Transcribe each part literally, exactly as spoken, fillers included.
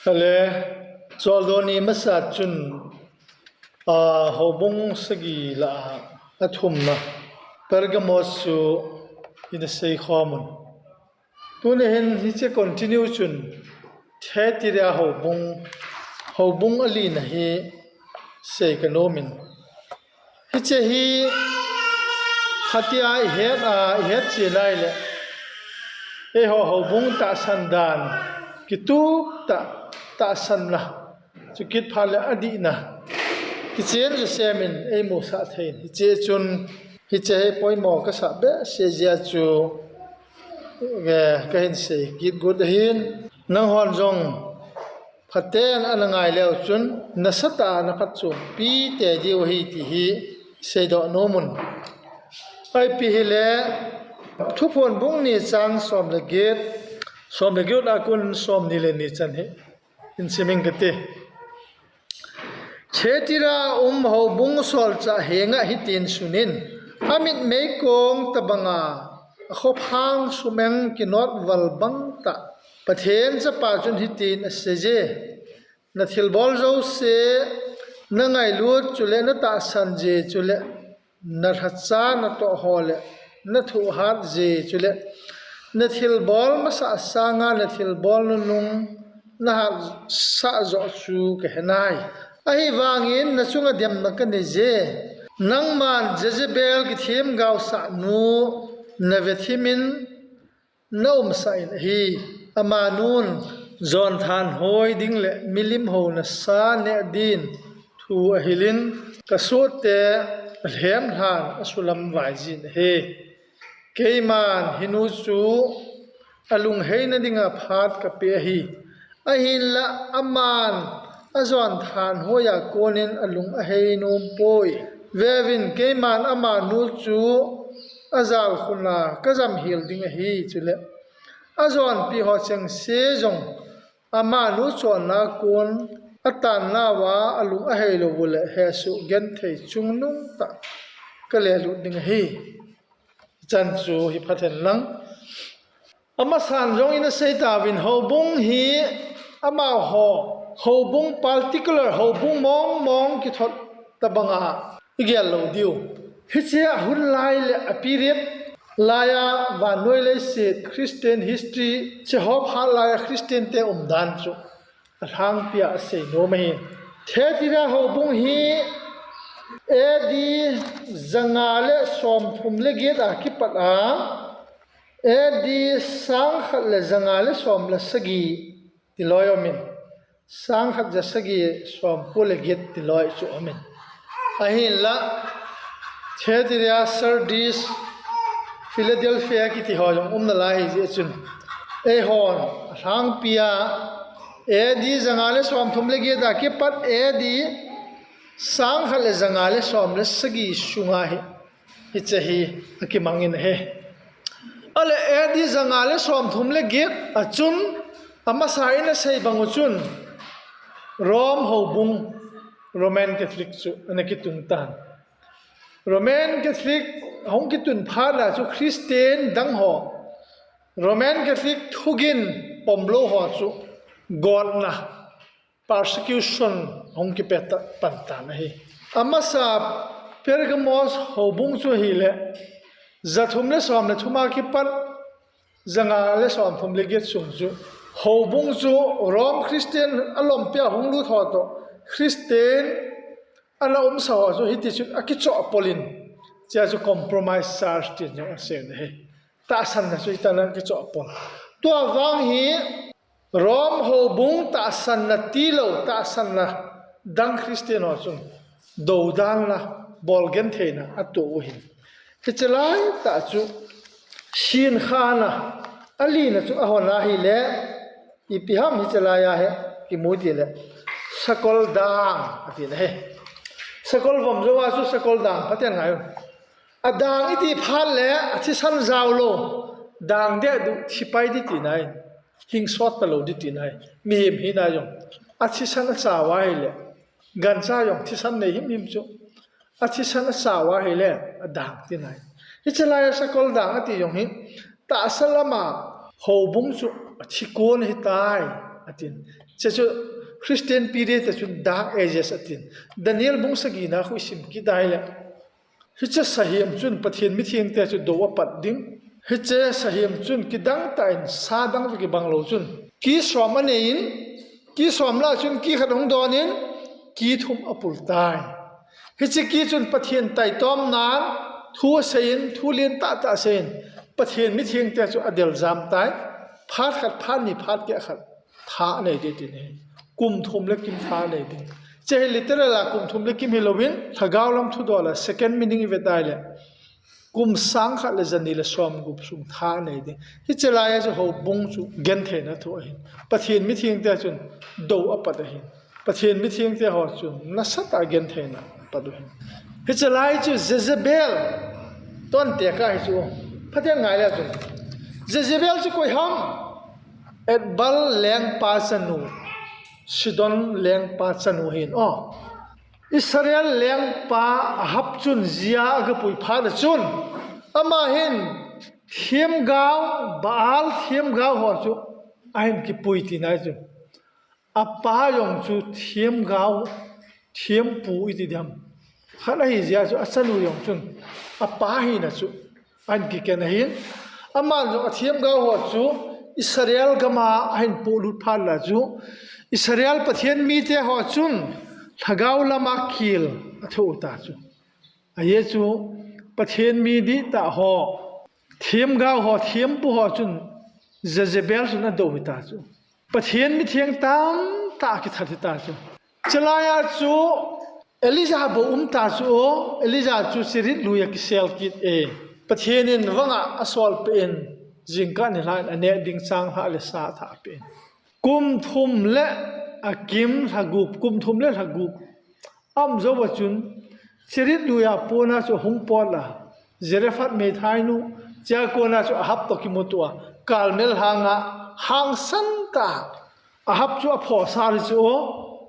Ale, Chawldoni masa chun, a, houbung sagi lah a, a thumna, Pergamos chu ina sei khawm un. Tuni hin hiche continue chun, Thyatira houbung, houbung a lina hi sei ka numin. Hiche hi khatia i het a, i het chin ai le, eiho houbung tahsan dan, kitup tah, tahsanna, chukit phat le adihna, kichen chu semin ei musah thei. Hiche chun, hiche hi poimo ka sah behseh jeh a chu, eh, ka hin sei kit got ahin, nang hon jong, phaten ana ngai leu chun, nasatah a na phatchompi tei diu ahi ti hi seidoh nom un. Ipi hile, Thuphon bung ni chang som le get, som le get a kon som ni le ni chan hi in siming kati. Thyatira um houbung solchah henga hitin sunin, amit meikong tabanga, a khophang sumeng kinot val bang tah, Pathen chapa chun hitin aseiye, na thilbol jouse, na ngailut chule na tahsan je chule, na lhacha na toh ho le, na thohhat je chule, na thilbol masah sanga na thilbol nunung, na hatsah joh chu ka he nai. Ahivangin na chunga demna ka nei je. Nangman Jezebel kithemgao sahnu, na vethimin, na umsah in ahi. Amanun, jon thanhoi ding le milim houna sa neh din thu ahilin, ka sotte alhem lhan asulam vaijin ahi. Keiman hinu chu alungheina dinga phat ka pe ahi. Ahinla aman ajon thanhoi a konin alung ahei nom poi. Veuvin, keiman amanu chu ajal khuna ka jamhel ding ahi, chule ajonpi ho chengse jong amanu chonna kon atanna uva alung ahei lou uleh hesoh genthei chungnung tah ka lelut ding ahi. Chan chu hi phathen lang. Amasan jong ina sei tauvin, houbung hi amaho, houbung particular, houbung mong mong kithot tabanga igel lou diu. Hiche a hun lai le a period laiya vannoi leiset Christian history, hiche ho phat laiya Christian te umdan chu alhangpia asei nom ahi. Thyatira houbung hi A D janga le somthum le get a kipat a, A D sangkhat le janga le som le sagi tiloi umin, sangkhat jasagi somko le get tiloi chu umin. Ahinla, Thyatira, Sardis, Philadelphia kiti ho jong umna lai ahi jeh chun, eihon alhangpia A D janga le somthum le get a kipat A D sangkhat le janga le som le sagi sunga hi, hiche hi akimangin ahi. Ale, A D janga le somthum le get a chun, amasa ina sei bang u chun, Rome houbung, Roman Catholic chu ana kitun tan. Roman Catholic hung kitun phat a chu Christian dang ho, Roman Catholic thugin pomlou ho chu gotna, persecution hung kipe ta, pan tan ahi. Amasa Pergamos houbung chu ahile, jathum le som le thum a kipat, janga le somthum le get sung chu, houbung chu Rome Christian alompia hung lut ho toh, Christian ana umsa ho chu hiti chun akichoh pol in, chea chu compromise church tin jong asei ahi. Tahsanna chu hitin akichoh pol. Tua vang hi, Rome houbung tahsanna tilou, tahsanna dang Christian ho chun doudanna, bolgentheina atoh u ahin. Hiche laitah chu, sinkhana, alina chu ahon ahile, ipi ham hiche laiya hi kimu tile, sakol dang atin ahi. Sakol vom jouva chu sakol dang phaten ngai u. Adang iti phat le, athisan jaolou, dang deh duh, thipai ding tina ahi, hingsot talou ding tina ahi, mihem hina jong. Athisan achauva ahile, gancha jong thisan nei himhim chu, athisan achauva ahile, adang tina ahi. Hiche laiya sakol dang ati jong hi, tahsa lama houbung chu athikon ahitai, atin. Hiche chu Christian period te chun Dark Ages atin. Daniel bung sagina khu isim kit ahile, hiche sahem chun Pathen mithengte chu dou apat ding. Hiche sahem chun kidang tah in sa dang chu kibang lou chun ki som anei in, ki som lah chun ki khat ahung don in, ki thum apul tai. Hiche ki chun Pathen taitomnan thu asei in, thu lentah tah asei in, Pathen mithengte chu adel jam tai. Phat khat, phat ni, phat keh khat tha anei ding tin ahi. Kum thum le kim tha anei ding. Hiche hi literal a kum thum le kim hilouvin, lhagao lam thudol a second meaning ivet ahile, kum sang khat le jani le som gup sung tha anei ding. Hiche lai a chu houbung chu gentheina thu ahin. Pathen mithengte chun dou apat ahin. Pathen mithengte ho chun nasatah a gentheina apat u ahin. Hiche lai chu Jezebel, tua tekah hi chu, phaten ngai le chun, Jezebel chu koi ham? Ethbaal lengpa chanu, Sidon lengpa chanu ahin. O, Israel lengpa Ahab chun jia agapui phat a chun, ama hin themgao, Baal themgao ho chu ahin kipui tina chu. Apa jong chu themgao, thempu iti ding ham, khat ahi jeh a chu achanu jong chun apa hina chu ahin kiken ahin. Aman jong athemgao ho chu Israel gam a ahin polut phat lah chu, Israel Pathen mite ho chun lhagao lam a kel athoh u ta chu. Ajeh chu Pathen mi dihtah ho, themgao ho, thempu ho chun Jezebel chun adou hita chu. Pathen mitheng tamtah akithat hita chu. Hiche lai a chu Elijah bou um ta chu o, Elijah chu Cherith lui a kisel kit e. Pathen in vang a asolpeh in, jingkah nilhah in aneh ding changlhah le sa athahpeh in, kum thum le akim lha gup, kum thum le lha gup aum jou a chun, Cherith lui a pon a chu ahung pot a, Zarephath meithainu, chua kon a chu Ahab toh kimuto a, Carmel lhang a hangsan tah a Ahab chu aphosal hi chu o,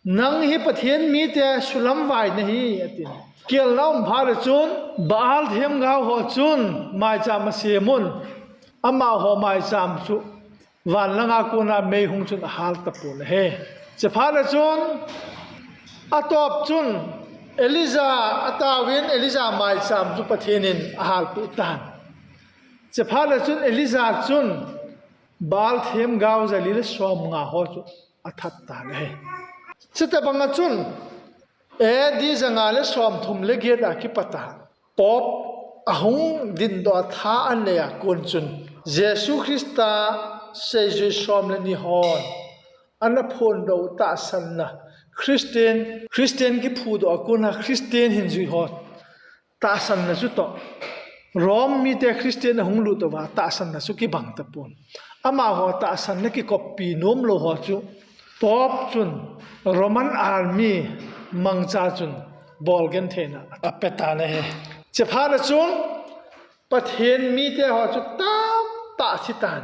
nang hi Pathen mite sulamvai nahi, atin. Kel na um phat a chun Baal themgao ho chun maicham asem un, amaho maicham chu van lang a kon a mei hung chun ahal tapon ahi. Hiche phat a chun atop chun Elijah ataovin, Elijah maicham chu Pathen in ahalpeh tan. Hiche phat a chun Elijah chun Baal themgao jali le somnga ho chu athat tan ahi. Chutobang a chun A D janga le somthum le get a kipat a Pope ahung dindoh a tha anei a kon chun Jesu Christa seijui som le ni hon ana phondoh u tahsanna, Christian, Christian kiphudoh a kon a Christian hinjui ho tahsanna chutoh, Rome mite Christian ahung lut uva tahsanna chu kibang tapon. Amaho tahsanna kikoppi nomlou ho chu Pope chun Roman army mangcha chun bol gentheina apetan ahi. Hiche phat a chun Pathen mite ho chu tamtah athitan.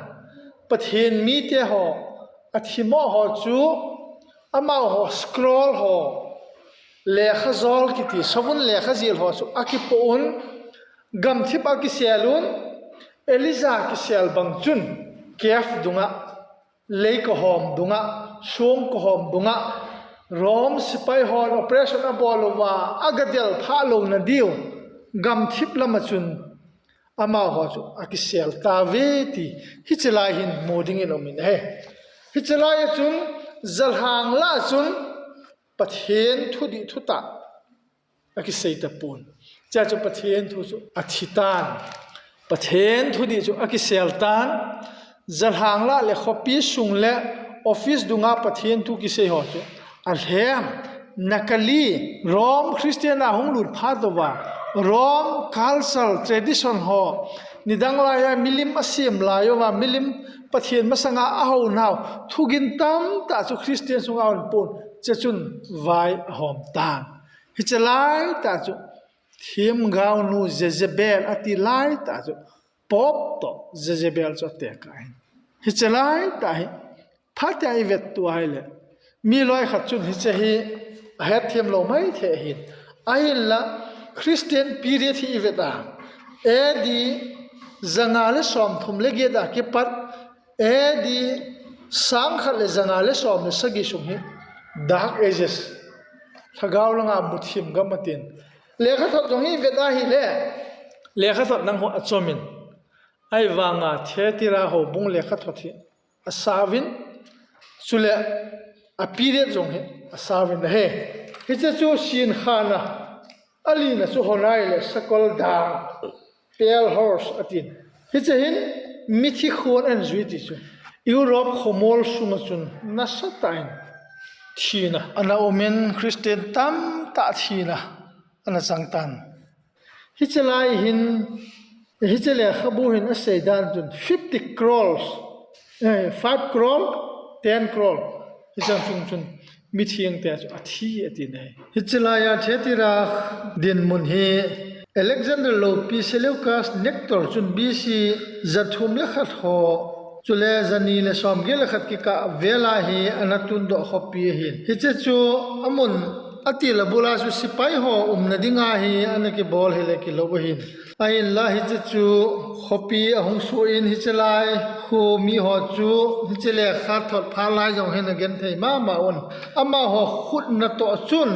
Pathen mite ho athimo ho chu amaho scroll ho, lekhajol kiti, savun lekhajil ho chu akipoh un, gamthip a kisel un, Elijah kisel bang chun cave dunga, lei kahom dunga, song kahom dunga, Rome sepai hon operation abol uva agadel phah louna diu gamthip lama chun amaho chu akisel tauve ti hiche lai hin mu dingin um in ahi. Hiche lai a chun jalhang lah a chun Pathen thudih thutah akisei tapon. Chua chu Pathen thu chu athitan. Pathen thudih chu akisel tan. Jalhang lah le khopi sung le office dunga Pathen thu kisei ho chu alhem, nakali, Rome Christian a hung lut phat uva, Rome culture, tradition ho, nidang lai a milim asem lai uva, milim Pathen masanga ahou nau thugin tamtah chu Christian sunga aum pon, hiche chun vai ahom tan. Hiche laitah chu themgaonu Jezebel ati laitah chu Pope toh Jezebel chu atekah ahin. Hiche laitah hi phatea ivet tou ahile, mi loikhat chun hiche hi ahetthem lou maithei ahin. Ahinla Christian period hi ivet a, A D janga le somthum le get a kipat A D Sang khat le zanga le som le sagi sung hi Dark Ages, lhagao langa muthim gam atin. Lekhathot jong hi vet ahile, lekhathot nang ho achomin, ahivanga Thyatira houbung lekhathot hi asauvin, chule a period jong hi asauvin ahi. Hiche chu sin khana, alina chu honai le sakol dang, pale horse atin. Hiche hin mithi khon ahin jui ti chu. Europe khomol sunga chun nasatah in thina ana umin, Christian tamtah thina ana chang tan. Hiche lai hin, hiche lekhabu hin asei dan chun fifty crores, eh, five crore, ten crore. Hiche sung chun mithengte chu athi ati ahi. Hiche laiya Thyatira dinmun hi Alexander loupi Seleucus Nestor chun B C jathum le khat ho, chule jani le somget le khat kikah vela hi ana tundoh khopi ahin. Hiche chu amun atil abula chu sepai ho umna dinga hi ana kibol hile kilou ahin. Ahinla hiche chu khopi ahung suh in, hiche lai kho miho chu hiche lekhathot phat lai jong hin agenthei mama un. Amaho khut natoh chun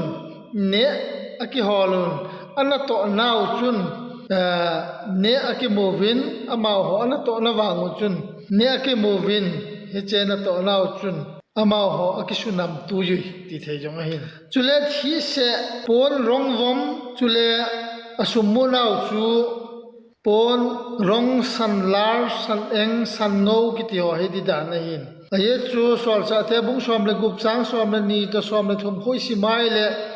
neh akihol un, anatoh nau chun, eh, neh akimu uvin, amaho anatoh na vang u chun neh akimu uvin, hiche natoh nau chun amaho akisunam tuiyui ti thei jong ahin. Chule thise pon rong vom, chule asum mu nau chu pon rong san lar, san eng, san ngou kiti ho hi di dan ahin. Ajeh chu Solchahte bung som le gup chang som le ni toh som le thum khu isim a ahile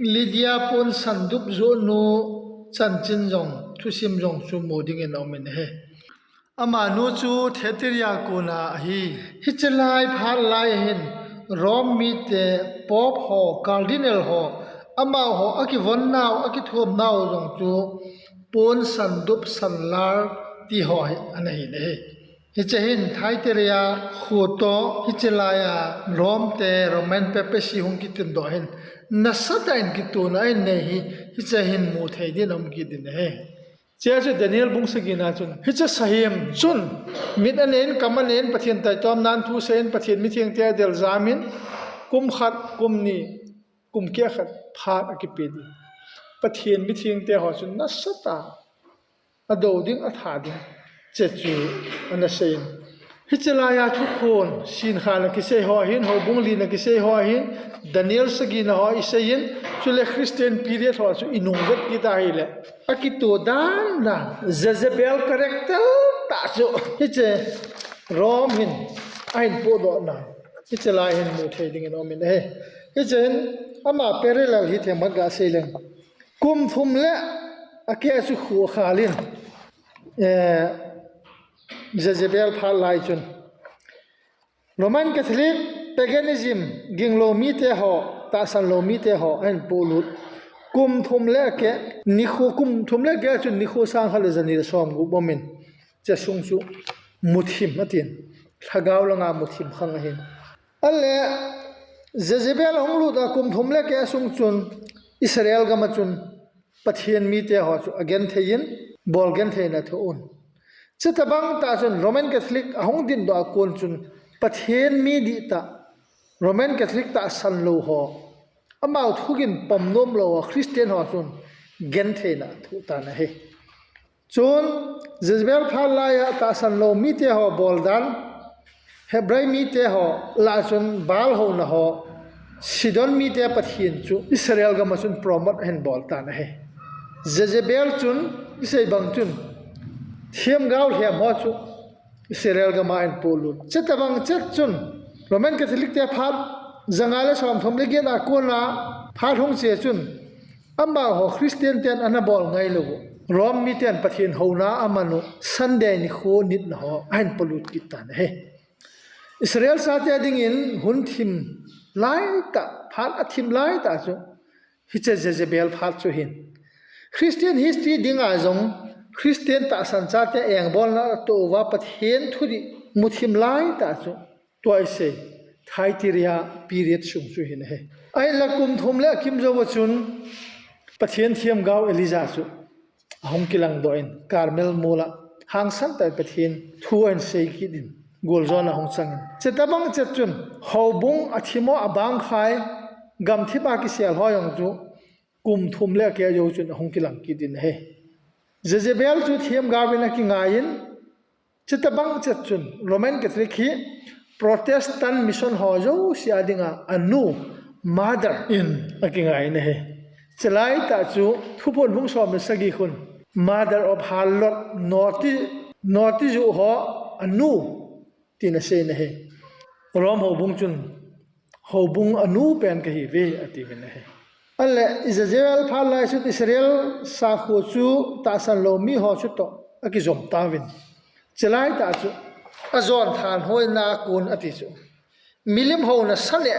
Lydia pon sandup joh nu chanchin jong, thusim jong chu mu dingin aumin ahi. Amanu chu Thyatira kona ahi. Hiche lai phat lai hin Rome mite, Pope ho, Cardinal ho, amaho akivon nau, akithum nau jong chu pon sandup, san lar ti ho hi ana hin ahi. Hiche hin Thyatira kho toh hiche laiya Rome te, Roman Papacy hung kitundoh hin nasatah in kituna ahin nei hi, hiche hin mu thei din aum kit in ahi. Chea chu Daniel bung sagina chun, hiche sahem chun mit anei in, kam anei in, Pathen taitomna ahin thusei in, Pathen mithengte adel jam in, kum khat, kum ni, kum keh khat phat akipeh in. Pathen mithengte ho chun nasatah a adou ding, atha ding, che chu ana sei in. Hiche laiya thukhon, sin khana kisei ho ahin, houbung lina kisei ho ahin, Daniel sagina ho isei in, chule Christian period ho chu inung vet kit ahile, akitoh dan dan, Jezebel character tah chu hiche Rome hin ahin pohdoh na, hiche lai hin mu thei dingin aumin ahi. Hiche hin ama parallel hi themkhat gasei leng. Kum thum le akeh chu kho akhal in, eh, Jezebel phat lai chun Roman Catholic, paganism, ginglou mite ho, tahsan lou mite ho ahin polut. Kum thum le akeh, nikho, kum thum le akeh chun nikho sang khat le jani le som gup aumin, che sung chu muthim atin, lhagao langa muthim khang ahin. Ahile Jezebel ahung lut a kum thum le akeh sung chun Israel gam a chun Pathen mite ho chu agenthei in, bol genthei in athoh un. Chutabang tah chun Roman Catholic ahung dindoh a kon chun Pathen mi dihtah, Roman Catholic tahsan lou ho, amau thugin pom nom lou ho Christian ho chun genthei in athoh tan ahi. Chun Jezebel phat laiya tahsan lou mite ho bol dan, Hebrai mite ho lah chun Baal houna ho, Sidon mite pathen chu Israel gam a chun promote ahin bol tan ahi. Jezebel chun isei bang chun themgao lhem ho chu Israel gam a ahin polut. Chutabang chet chun Roman Catholic te phat janga le somthum le get a kona phat hung che chun amaho Christian ten ana bol ngailou u, Rome miten Pathen houna aman u, Sunday nikho nitna ho ahin polut kit tan ahi. Israel chate dingin hun thim laitah, phat athim laitah chu hiche Jezebel phat chu ahin. Christian history dinga jong Christian tahsan chate engbolna atoh uva Pathen thudih muthim laitah chu tua isei Thyatira period sung chu ahin ahi. Ahinla kum thum le akim jouva chun Pathen themgao Elijah chu ahung kilangdoh in Carmel mol a hangsan tah in Pathen thu ahin sei kit in, goljona hung changin. Chutabang chet chun, houbung athim ho abang khai, gamthip a kisel ho jong chu, kum thum le akeh jou chun ahung kilang kit in ahi. Jezebel chu themgao in akingaiyin, chutabang chet chun Roman Catholic hi Protestant mission ho jouse a dinga anu, mother in akingaiyin ahi. Chulai tah chu Thuphon bung som le sagi khun mother of harlot, noti, noti ju ho anu tin asei in ahi. Rome houbung chun houbung anu pen kahiuve atiuvin ahi. Ahile Jezebel phat lai chun Israel sakho chu tahsan lou mi ho chutoh akijom tauvin. Chulai tah chu ajon thanhoina a kon ati chu. Milim houna sa le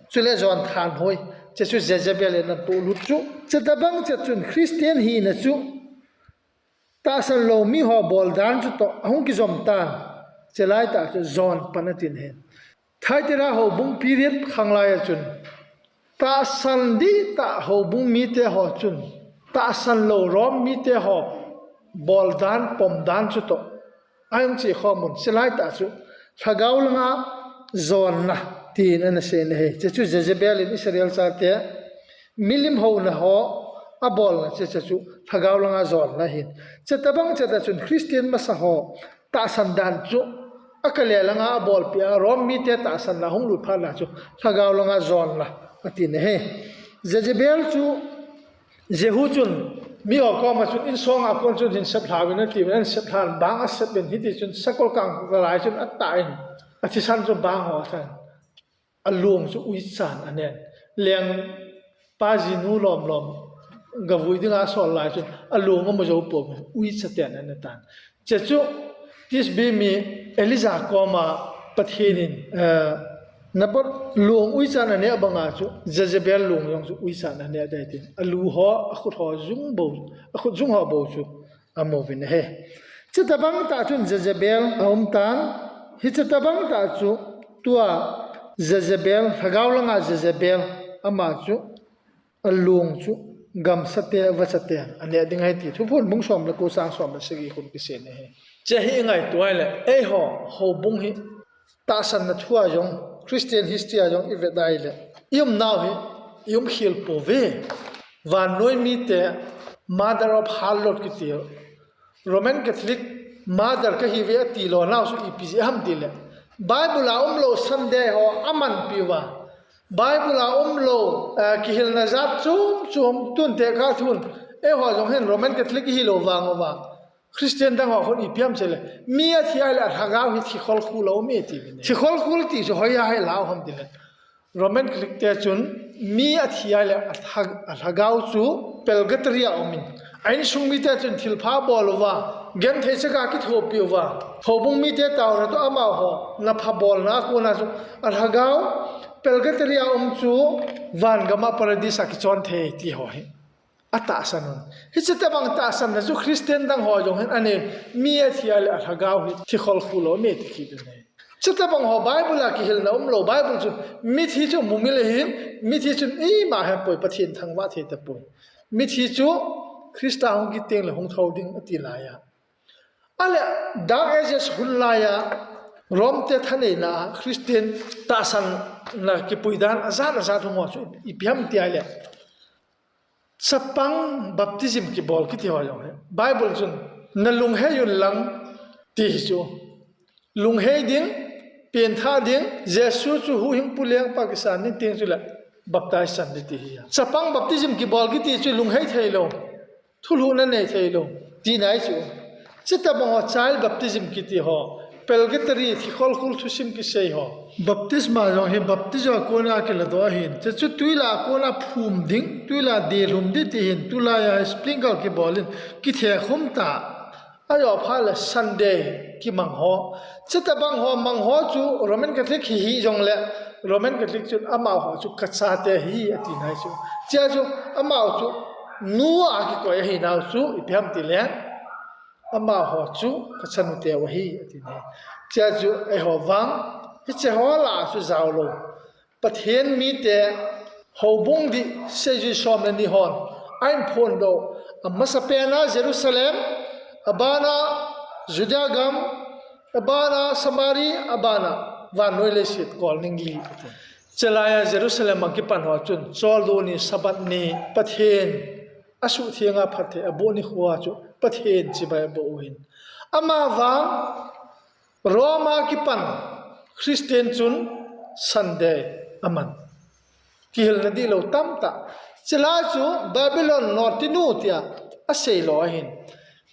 chule jon thanhoi. Che chu Jezebel in atohlut chu. Chutabang chet chun Christian hina chu tahsan lou mi ho bol dan chutoh ahung kijom tan. Chulai tah chu jon pan atin ahi. Thyatira houbung period khang lai a chun tahsan dihtah houbung mite ho chun tahsan lou Rome mite ho bol dan, pom dan chutoh ahung che khomun. Chulai tah chu lhagao langa jonna tin ana sei in ahi. Che chu Jezebel in Israel chate milim houna ho abolna chu, che chu lhagao langa jonna ahin. Chutabang chet a chun Christian masa ho tahsan dan chu akale langa abolpeh a, Rome mite tahsan la hung lut phat la chu lhagao langa jonna atin ahi. Jezebel chu Jehu chun mi ho koma chun insong a kon chun hin seplha uvin atiuvin, ahin seplhan bang asep in, hiti chun sakol kang lai chun atah in, athisan chu bang ho athan. Alung chu uichan anen. Lengpa jinu lomlom gavui dinga asol lai chun alung amu jou pouvin uicha ten ana tan. Che chu Tishbe mi Elijah koma Pathen in, eh, Naboth lung uichan aneh banga chu Jezebel lung jong chu uichan aneh ding ahi tin. Alu ho, akhut ho jung bou, akhut jung ho bou chu amu uvin ahi. Chutabang tah chun Jezebel aum tan, hichutabang tah chu tua Jezebel, lhagao langa Jezebel, ama chu alung chu gamsate, vachaten aneh ding ahi ti Thuphon bung som le ko chang som le sagi khun kisei in ahi. Che hi ingaito le, eiho houbung hi tahsanna thua jong, Christian history a jong ivet le, iumnau hi ium khel pouve. Vannoi mite mother of harlot kiti, Roman Catholic mother kahiuve ati lonau chu ipi jeh ham tile, Bible a umlou Sunday ho amanpiuva, Bible a umlou, eh, kihilna jat chom chom tun tekah thun, eiho jong hin Roman Catholic ihilou vang uva, Christian dang ho khun ipi ham tile, mi athi a le alhagao hi thi kholkhul a um e tiuvin. Thi kholkhul ti chu hoiya hi lau ham tile, Roman Catholic te chun mi athi a le alha-, alhagao chu purgatory a umin, a insung mite chun thilpha abol uva, genthei chaka kithopi uva, houbung mite taona toh amaho napha bolna a kona chu alhagao purgatory a um chu van gama paradise a kichon thei ti ho hi atahsan un. Hichutabang tahsanna chu Christian dang ho jong hin anei, mi athi a le alhagao hi thi kholkhul a um e ti kit in ahi. Chutabang ho Bible a kihilna umlou, Bible chun mithi chu mumil ahin, mithi chun ima hepoi, Pathen thangvah thei tapoi. Mithi chu Christa hung kit teng le hung thou ding ati laiya. Ahile Dark Ages hun laiya Rome te thaneina a Christian tahsanna kipui dan ajat ajat hung ho chu ipi ham tia le, chapang baptism kibol kiti ho jong hi Bible chun nalunghei un lang ti hi chu. Lunghei ding, pengthah ding, Jesu chu huhhingpu lengpa kisan ding, teng chule baptize chan ding ti hi. Chapang baptism kibol kiti chu lunghei theilou, thulhuhna nei theilou tina ahi chu. Chutabang ho child baptism kiti ho, purgatory, thi kholkhul thusim kisei ho. Baptisma jong hi baptism a kona kiladoh ahin. Che chu tuilai a kona phum ding, tuilai a delhum ding ti hin, tulai a sprinkle kibol in, kithehkhum ta. Ajo phat le Sunday kimang ho. Chutabang ho mang ho chu Roman Catholic hi hih jongle, Roman Catholic chun amaho chu kachate ahi ati nai chu. Chea chu amaho chu nu a kikoi ahinau chu ipi ham tile, amaho chu kachanuteu ahi ati nai. Chea chu eiho vang, hiche ho lah a chu jaolou. Pathen mite houbung dih seijui som le ni hon ahin phondoh, amasapen a Jerusalem, abana Judea gam, Abana Samari, abana vannoi leiset kol ning li. Chelaia Jerusalem a kipan ho chun, choldo ni Sabbath ni Pathen asuh thenga phatthei aboh nikho a chu Pathen chibai aboh u ahin. Amavang Roma kipan Christian chun Sunday aman. Kihilna dihlou tamtah. Chela chu Babylon notinu tia asei lo ahin.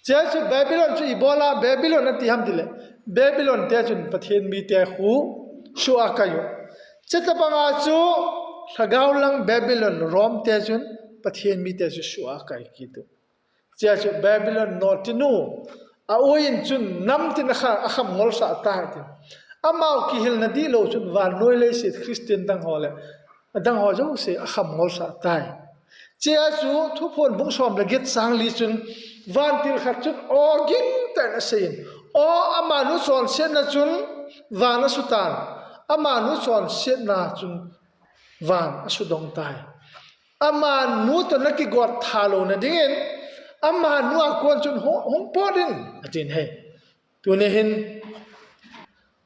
Chea chu Babylon chu ibola Babylon ati ham tile, Babylon te chun Pathen mite khu suh a kai u. Chuti banga chu lhagao lang Babylon, Rome te chun Pathen mite chu suh a kai kit u. Chea chu Babylon notinu, a-oi in chun namtin akha-, akham ngolsah tai tin. Amau kihilna dihlou chun vannoi leiset Christian dang ho le adang ho jouse akham ngolsah tai. Chea chu Thuphon bung som le get chang li chun vantil khat chun aw gingtah in aseiyin, aw amanu chonsetna chun van asutan, amanu chonsetna chun van asudong tai. Amanu toh nakigot tha louna dingin, amanu a kon chun hung, hung pot in, atin ahi. Tuni hin,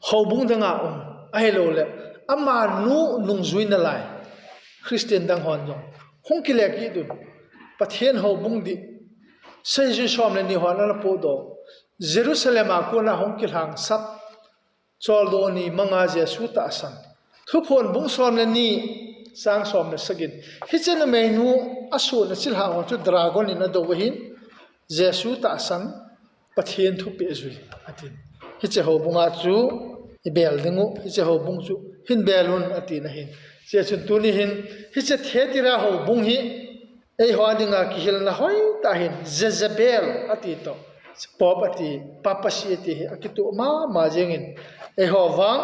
houbung danga um, ahilouleh, amanu nungjui nalai Christian dang hon jong hung kile kit un. Pathen houbung dih, seijui som le ni hon ana potdoh, Jerusalem a kona hung kilhangsap, choldo ni manga Jesu tahsan. Thuphon bung som le ni, chang som le sagi in, hiche numeinu asun achilhah ho chu dragon in adou ahin, Jesu tahsan, Pathen thupeh jui, atin. Hiche houbunga chu ibel dingu, hiche houbung chu hin bel un, atin ahin. Chea chun tuni hin, hiche Thyatira houbung hi, eiho dinga kihilna hoitah ahin, Jezebel ati toh, Pope ati, Papacy ati hi akituh mama jengin, eiho vang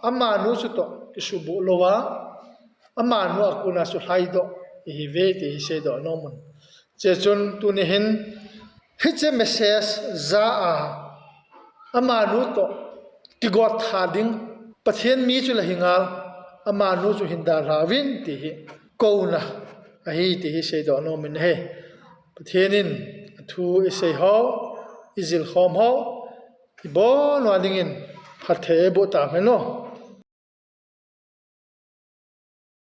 amanu chutoh kisubuh louva, amanu a kona chu lhaidoh ihiuve ti hi seidoh nom un. Chea chun tuni hin, hiche message ja a, amanu toh kigot tha ding, Pathen mi chu la hi ngal, amanu chu hin dalha uvin ti hi kouna ahi ti hi seidoh nom in ahi. Pathen in athu isei ho, ijilkhom ho, ibon uva dingin phatthei eiboh tahen o.